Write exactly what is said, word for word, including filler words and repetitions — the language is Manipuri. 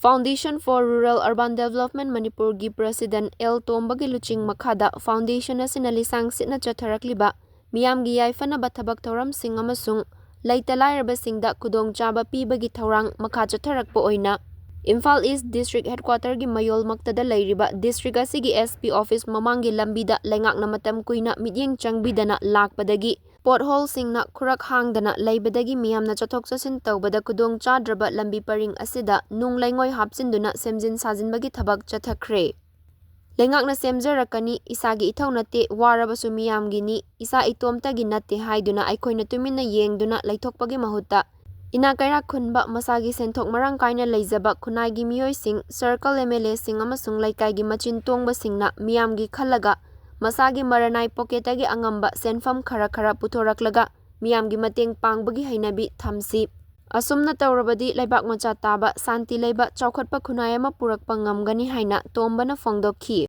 Foundation for Rural Urban Development ꯃꯅꯤꯄꯨꯔꯒꯤ ꯄ꯭ꯔꯁꯤꯗꯦꯟꯠ ꯑꯦꯜ ꯇꯣꯝꯕꯒꯤ ꯂꯨꯆꯤꯡ ꯃꯈꯥꯗ foundation ꯑꯁꯤꯅ ꯂꯤꯁꯥꯡ ꯁꯤꯠꯅ ꯆꯠꯊꯔꯛꯂꯤꯕ ꯃꯤꯌꯥꯝꯒꯤ ꯌꯥꯏꯐꯅꯕ ꯊꯕꯛ ꯊꯧꯔꯝꯁꯤꯡ ꯑꯃꯁꯨꯡ ꯂꯩꯇ ꯂꯥꯏꯔꯕꯁꯤꯡꯗ ꯈꯨꯗꯣꯡꯆꯥꯕ ꯄꯤꯕꯒꯤ ꯊꯧꯔꯥꯡ ꯃꯈꯥ ꯆꯠꯊꯔꯛꯄ ꯑꯣꯏꯅ ꯏꯝꯐꯥꯜ ꯏꯁ ꯗꯤꯁꯇ꯭ꯔꯤꯛ ꯍꯦꯗꯀ꯭ꯋꯥꯇꯔꯒꯤ ꯃꯌꯣꯜꯃꯛꯇꯗ ꯂꯩꯔꯤꯕ ꯗꯤꯁꯇ꯭ꯔꯤꯛ ꯑꯁꯤꯒꯤ S P office ꯃꯃꯥꯡꯒꯤ ꯂꯝꯕꯤꯗ ꯂꯩꯉꯥꯛꯅ ꯃꯇꯝ ꯀꯨꯏꯅ ꯃꯤꯠꯌꯦꯡ ꯆꯪꯕꯤꯗꯅ ꯂꯥꯛꯄꯗꯒꯤ potholeꯁꯤꯡꯅ ꯈꯨꯔꯛ ꯍꯥꯡꯗꯅ ꯂꯩꯕꯗꯒꯤ ꯃꯤꯌꯥꯝꯅ ꯆꯠꯊꯣꯛ ꯆꯠꯁꯤꯟ ꯇꯧꯕꯗ ꯈꯨꯗꯣꯡ ꯆꯥꯗ꯭ꯔꯕ ꯂꯝꯕꯤ ꯄꯔꯤꯡ ꯑꯁꯤꯗ ꯅꯨꯡ ꯂꯩꯉꯣꯏ ꯍꯥꯞꯆꯤꯟꯗꯨꯅ ꯁꯦꯝꯖꯤꯟ ꯁꯥꯖꯤꯟꯕꯒꯤ ꯊꯕꯛ ꯆꯠꯊꯈ꯭ꯔꯦ꯫ ꯂꯩꯉꯥꯛꯅ ꯁꯦꯝꯖꯔꯛꯀꯅꯤ, ꯏꯁꯥꯒꯤ ꯏꯊꯧ ꯅꯠꯇꯦ, ꯋꯥꯔꯕꯁꯨ ꯃꯤꯌꯥꯝꯒꯤꯅꯤ, ꯏꯁꯥ ꯏꯇꯣꯝꯇꯒꯤ ꯅꯠꯇꯦ ꯍꯥꯏꯗꯨꯅ ꯑꯩꯈꯣꯏꯅ ꯇꯨꯃꯤꯟꯅ ꯌꯦꯡꯗꯨꯅ ꯂꯩꯊꯣꯛꯄꯒꯤ ꯃꯍꯨꯠꯇ, ꯏꯅꯥꯛ ꯀꯩꯔꯥꯛ ꯈꯨꯟꯕ, ꯃꯁꯥꯒꯤ ꯁꯦꯟꯊꯣꯛ ꯃꯔꯥꯡ ꯀꯥꯏꯅ ꯂꯩꯖꯕ ꯈꯨꯟꯅꯥꯏꯒꯤ ꯃꯤꯑꯣꯏꯁꯤꯡ, circle M L Aꯁꯤꯡ ꯑꯃꯁꯨꯡ ꯂꯩꯀꯥꯏꯒꯤ ꯃꯆꯤꯟ ꯇꯣꯡꯕꯁꯤꯡꯅ ꯃꯤꯌꯥꯝꯒꯤ ꯈꯜꯂꯒ ꯃꯁꯥꯒꯤ ꯃꯔꯅꯥꯏ pocketꯇꯒꯤ ꯑꯉꯝꯕ ꯁꯦꯟꯐꯝ ꯈꯔ ꯈꯔ ꯄꯨꯊꯣꯔꯛꯂꯒ ꯃꯤꯌꯥꯝꯒꯤ ꯃꯇꯦꯡ ꯄꯥꯡꯕꯒꯤ ꯍꯩꯅꯕꯤ ꯊꯝꯁꯤ꯫ ꯑꯁꯨꯝꯅ ꯇꯧꯔꯕꯗꯤ ꯂꯩꯕꯥꯛ ꯃꯆꯥ ꯇꯥꯕ, ꯁꯥꯟꯇꯤ ꯂꯩꯕ, ꯆꯥꯎꯈꯠꯄ ꯈꯨꯟꯅꯥꯏ ꯑꯃ ꯄꯨꯔꯛꯄ ꯉꯝꯒꯅꯤ ꯍꯥꯏꯅ ꯇꯣꯝꯕꯅ ꯐꯣꯡꯗꯣꯛꯈꯤ꯫